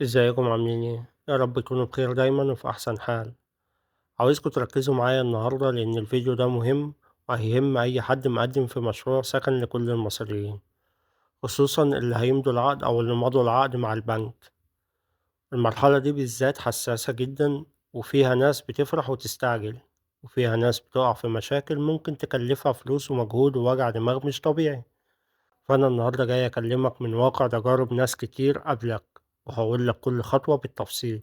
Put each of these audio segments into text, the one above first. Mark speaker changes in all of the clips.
Speaker 1: ازيكم عاملين ايه؟ يا رب تكونوا بخير دايما وفي احسن حال. عاوزكم تركزوا معايا النهاردة لان الفيديو ده مهم وهيهم اي حد مقدم في مشروع سكن لكل المصريين، خصوصا اللي هيمضوا العقد او اللي مضوا العقد مع البنك. المرحلة دي بالذات حساسة جدا، وفيها ناس بتفرح وتستعجل، وفيها ناس بتقع في مشاكل ممكن تكلفها فلوس ومجهود ووجع دماغ مش طبيعي. فأنا النهاردة جاي أكلمك من واقع تجارب ناس كتير قبلك، وهقول لك كل خطوة بالتفصيل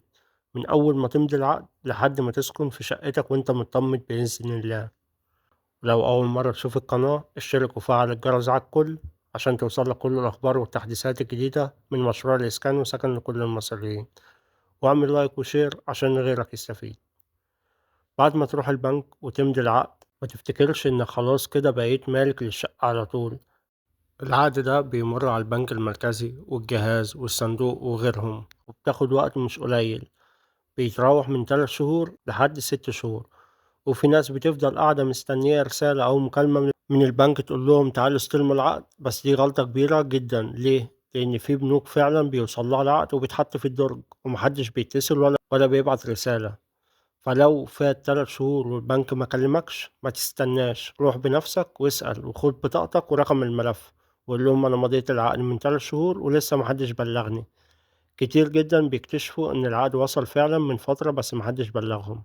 Speaker 1: من أول ما تمضي العقد لحد ما تسكن في شقتك وأنت مطمن بإذن الله. لو أول مرة تشوف القناة اشترك وفعل الجرس على الكل عشان توصلك كل الأخبار والتحديثات الجديدة من مشروع الإسكان وسكن لكل المصريين، واعمل like و share عشان غيرك يستفيد. بعد ما تروح البنك وتمضي العقد ما تفتكرش إن خلاص كده بقيت مالك للشقة على طول. العقد ده بيمر على البنك المركزي والجهاز والصندوق وغيرهم، وبتاخد وقت مش قليل، بيتراوح من 3 شهور لحد 6 شهور. وفي ناس بتفضل قاعدة مستنية رسالة أو مكالمة من البنك تقول لهم تعالوا استلموا العقد، بس دي غلطة كبيرة جدا. ليه؟ لأن في بنوك فعلا بيوصل لها العقد وبيتحط في الدرج ومحدش بيتصل ولا بيبعت رسالة. فلو فات 3 شهور والبنك ما كلمكش ما تستناش، روح بنفسك واسأل وخد بطاقتك ورقم الملف وقول لهم أنا مضيت العقد من 3 شهور ولسه محدش بلغني. كتير جدا بيكتشفوا إن العقد وصل فعلا من فترة بس محدش بلغهم.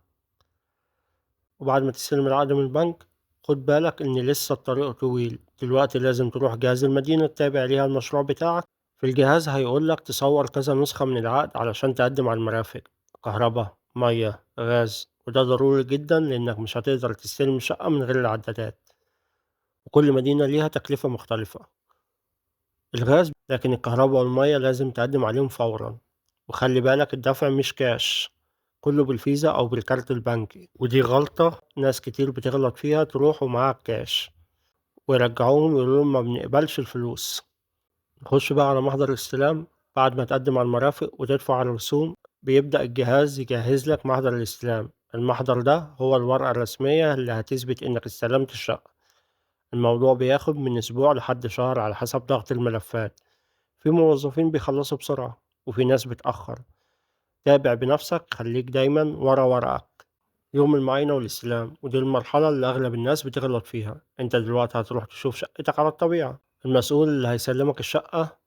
Speaker 1: وبعد ما تستلم العقد من البنك خد بالك إن لسه الطريق طويل. دلوقتي لازم تروح جهاز المدينة التابع ليها المشروع بتاعك. في الجهاز هيقولك تصور كذا نسخة من العقد علشان تقدم على المرافق، كهرباء، مية، غاز، وده ضروري جدا لأنك مش هتقدر تستلم شقة من غير العدادات. وكل مدينة ليها تكلفة مختلفة. الغاز لكن الكهرباء والمية لازم تقدم عليهم فورا. وخلي بالك الدفع مش كاش، كله بالفيزا أو بالكارت البنكي، ودي غلطة ناس كتير بتغلط فيها، تروح ومعاك كاش ويرجعوهم يقولوا لهم ما بنقبلش الفلوس. نخش بقى على محضر الاستلام. بعد ما تقدم على المرافق وتدفع الرسوم بيبدأ الجهاز يجهز لك محضر الاستلام. المحضر ده هو الورقة الرسمية اللي هتثبت إنك استلمت الشقة. الموضوع بياخد من أسبوع لحد شهر على حسب ضغط الملفات. في موظفين بيخلصوا بسرعة وفي ناس بتأخر. تابع بنفسك، خليك دايما ورا ورقك. يوم المعاينة والاستلام، ودي المرحلة اللي أغلب الناس بتغلط فيها. أنت دلوقتي هتروح تشوف شقتك على الطبيعة. المسؤول اللي هيسلمك الشقة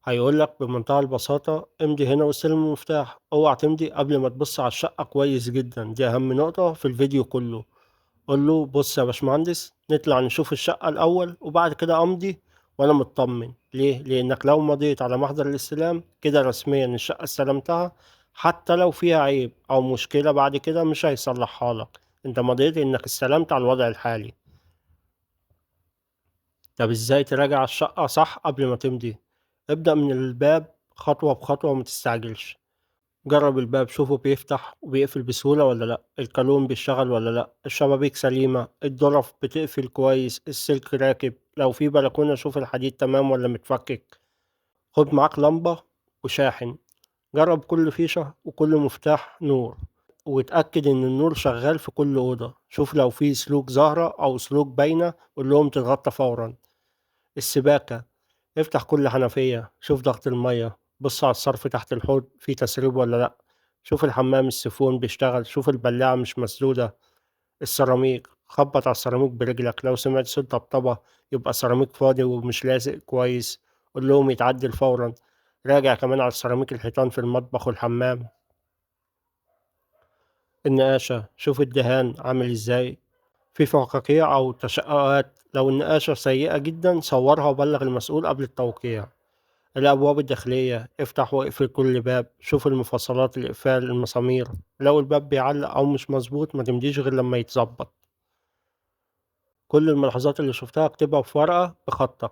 Speaker 1: هيقولك بمنتهى البساطة امضي هنا واستلم المفتاح. اوعى تمضي قبل ما تبص على الشقة كويس جدا، دي أهم نقطة في الفيديو كله. قول له بص يا باشمهندس، نطلع نشوف الشقة الأول وبعد كده أمضي وأنا مطمن. ليه؟ لأنك لو مضيت على محضر الاستلام كده رسميا الشقة استلمتها، حتى لو فيها عيب أو مشكلة بعد كده مش هيصلحها لك، أنت مضيت إنك استلمت على الوضع الحالي. طب إزاي تراجع الشقة صح قبل ما تمضي؟ ابدأ من الباب خطوة بخطوة وما تستعجلش. جرب الباب، شوفه بيفتح وبيقفل بسهولة ولا لأ، الكالون بيشتغل ولا لأ، الشبابيك سليمة، الظرف بتقفل كويس، السلك راكب، لو في بلكونة شوف الحديد تمام ولا متفكك. خد معاك لمبة وشاحن، جرب كل فيشة وكل مفتاح نور، واتأكد إن النور شغال في كل أوضة. شوف لو في سلوك ظاهرة أو سلوك باينة قول لهم تتغطى فورا. السباكة، افتح كل حنفية، شوف ضغط المية، بص على الصرف تحت الحوض في تسريب ولا لأ، شوف الحمام السيفون بيشتغل، شوف البلاعة مش مسدودة. السيراميك، خبط على السيراميك برجلك، لو سمعت صوت طبطبة يبقى السيراميك فاضي ومش لازق كويس، قول لهم يتعدل فورا. راجع كمان على السيراميك الحيطان في المطبخ والحمام. النقاشة، شوف الدهان عامل ازاي، في فقاقيع أو تشققات، لو النقاشة سيئة جدا صورها وبلغ المسؤول قبل التوقيع. الأبواب الداخلية، افتح واقفل كل باب، شوف المفصلات، الإقفال، المسامير، لو الباب بيعلق أو مش مظبوط ما تمضيش غير لما يتظبط. كل الملاحظات اللي شفتها اكتبها في ورقة بخطك،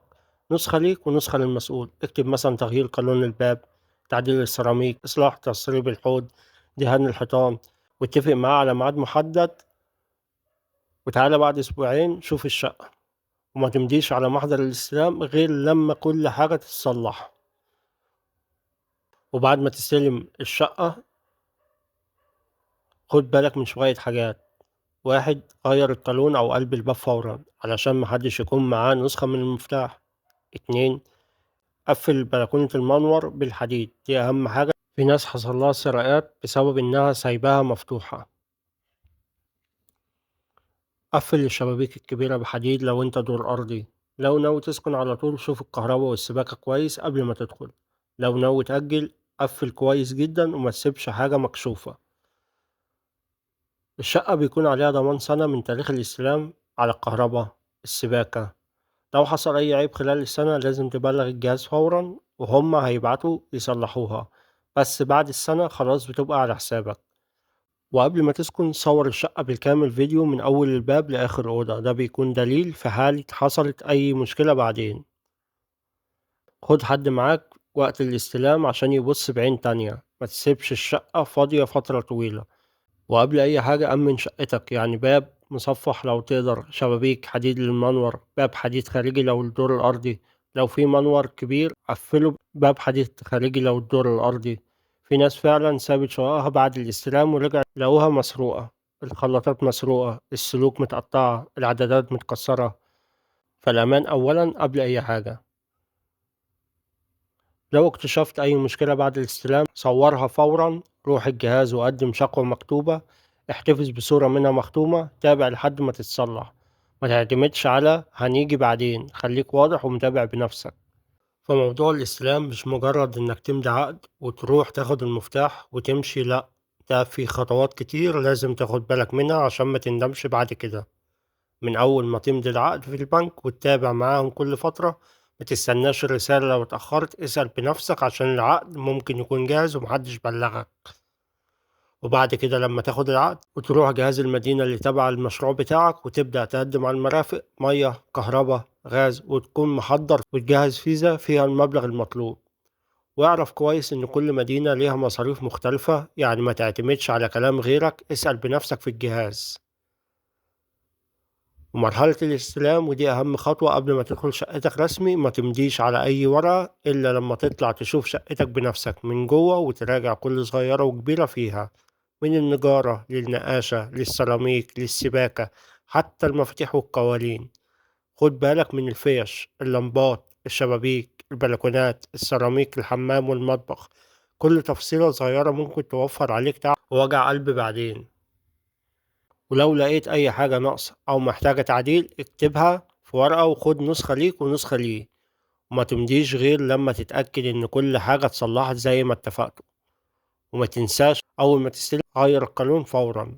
Speaker 1: نسخة ليك ونسخة للمسؤول. اكتب مثلا تغيير قانون الباب، تعديل السيراميك، إصلاح تسريب الحوض، دهان الحيطان، واتفق معاه على ميعاد محدد وتعالى بعد أسبوعين شوف الشقة. وما تمضيش على محضر الاستلام غير لما كل حاجة تتصلح. وبعد ما تستلم الشقة خد بالك من شوية حاجات. 1، غير القالون أو قلب الباب فورا علشان محدش يكون معاه نسخة من المفتاح. 2، قفل بلكونة المنور بالحديد، دي أهم حاجة. في ناس حصل لها سرقات بسبب إنها سايباها مفتوحة. قفل الشبابيك الكبيرة بحديد لو انت دور أرضي. لو ناوي تسكن على طول شوف الكهرباء والسباكة كويس قبل ما تدخل. لو ناوي تأجل قفل كويس جدا وما تسيبش حاجة مكشوفة. الشقة بيكون عليها ضمان سنة من تاريخ الاستلام على الكهرباء السباكة. لو حصل أي عيب خلال السنة لازم تبلغ الجهاز فورا وهم هيبعتوا يصلحوها، بس بعد السنة خلاص بتبقى على حسابك. وقبل ما تسكن صور الشقة بالكامل فيديو من أول الباب لآخر أوضة، ده بيكون دليل في حالة حصلت أي مشكلة بعدين. خد حد معاك وقت الاستلام عشان يبص بعين تانية، ما تسيبش الشقة فاضية فترة طويلة. وقبل أي حاجة أمن شقتك، يعني باب مصفح لو تقدر، شبابيك حديد للمنور، باب حديد خارجي لو الدور الأرضي، لو في منور كبير قفله باب حديد خارجي لو الدور الأرضي. في ناس فعلا سابت شققها بعد الاستلام ورجع لقوها مسروقة، الخلاطات مسروقة، السلوك متقطعة، العدادات متكسرة. فالأمان أولا قبل أي حاجة. لو اكتشفت أي مشكلة بعد الاستلام صورها فورا، روح الجهاز وقدم شكوى مكتوبة، احتفظ بصورة منها مختومة، تابع لحد ما تتصلح. ما تعتمدش على هنيجي بعدين، خليك واضح ومتابع بنفسك. فموضوع الاستلام مش مجرد انك تمضي عقد وتروح تاخد المفتاح وتمشي، لا، ده في خطوات كتير لازم تاخد بالك منها عشان ما تندمش بعد كده. من اول ما تمضي العقد في البنك وتتابع معاهم كل فترة، ما تستناش الرسالة لو اتأخرت، اسأل بنفسك عشان العقد ممكن يكون جاهز ومحدش بلغك. وبعد كده لما تاخد العقد وتروح جهاز المدينة اللي تبع المشروع بتاعك وتبدأ تقدم على المرافق، مية كهرباء غاز، وتكون محضر وتجهز فيزا فيها المبلغ المطلوب. واعرف كويس ان كل مدينة ليها مصاريف مختلفة، يعني ما تعتمدش على كلام غيرك، اسأل بنفسك في الجهاز. ومرحلة الاستلام ودي أهم خطوة قبل ما تدخل شقتك رسمي، ما تمضيش على أي ورقة إلا لما تطلع تشوف شقتك بنفسك من جوه وتراجع كل صغيرة وكبيرة فيها، من النجارة للنقاشة للسيراميك للسباكة، حتى المفاتيح والقوالين. خد بالك من الفيش، اللمبات، الشبابيك، البلكونات، السيراميك، الحمام والمطبخ. كل تفصيلة صغيرة ممكن توفر عليك تعب ووجع قلب بعدين. ولو لقيت أي حاجة ناقصة أو محتاجة تعديل اكتبها في ورقة وخد نسخة ليك ونسخة ليه، وما تمضيش غير لما تتأكد إن كل حاجة اتصلحت زي ما اتفقتوا. وما تنساش أول ما تستلم غير القانون فورا،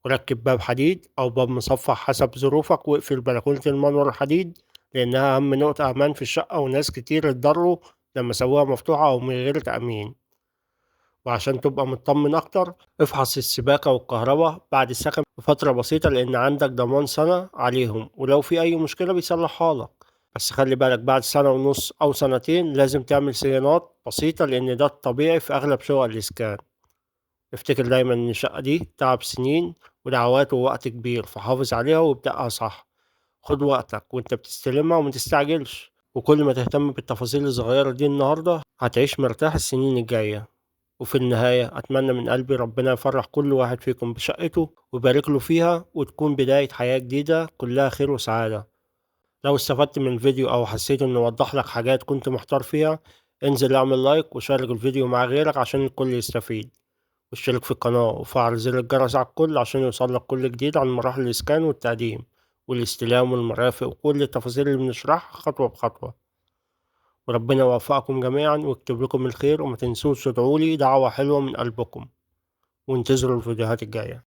Speaker 1: وركب باب حديد أو باب مصفح حسب ظروفك، واقفل بلكونة المنور الحديد لأنها أهم نقطة أمان في الشقة، وناس كتير اتضروا لما سووها مفتوحة أو من غير تأمين. وعشان تبقى مطمن أكتر افحص السباكة والكهرباء بعد السكن بفترة بسيطة، لأن عندك ضمان سنة عليهم، ولو في أي مشكلة بيصلحها لك. بس خلي بالك بعد 1.5 سنة أو 2 سنين لازم تعمل صيانات بسيطة، لأن ده الطبيعي في أغلب شقق الإسكان. افتكر دايما إن الشقة دي تعب سنين ودعوات ووقت كبير، فحافظ عليها وابدأها صح. خد وقتك وانت بتستلمها وما تستعجلش، وكل ما تهتم بالتفاصيل الصغيرة دي النهاردة هتعيش مرتاح السنين الجاية. وفي النهاية أتمنى من قلبي ربنا يفرح كل واحد فيكم بشقته ويبارك له فيها، وتكون بداية حياة جديدة كلها خير وسعادة. لو استفدت من الفيديو أو حسيت إنه وضح لك حاجات كنت محتار فيها، انزل اعمل لايك وشارك الفيديو مع غيرك عشان الكل يستفيد، واشترك في القناة وفعل زر الجرس على الكل عشان يوصلك كل جديد عن مراحل الإسكان والتقديم والاستلام والمرافق وكل التفاصيل اللي بنشرحها خطوة بخطوة. وربنا يوفقكم جميعا ويكتب لكم الخير، وما تنسوش تدعولي دعوة حلوة من قلبكم، وانتظروا الفيديوهات الجاية.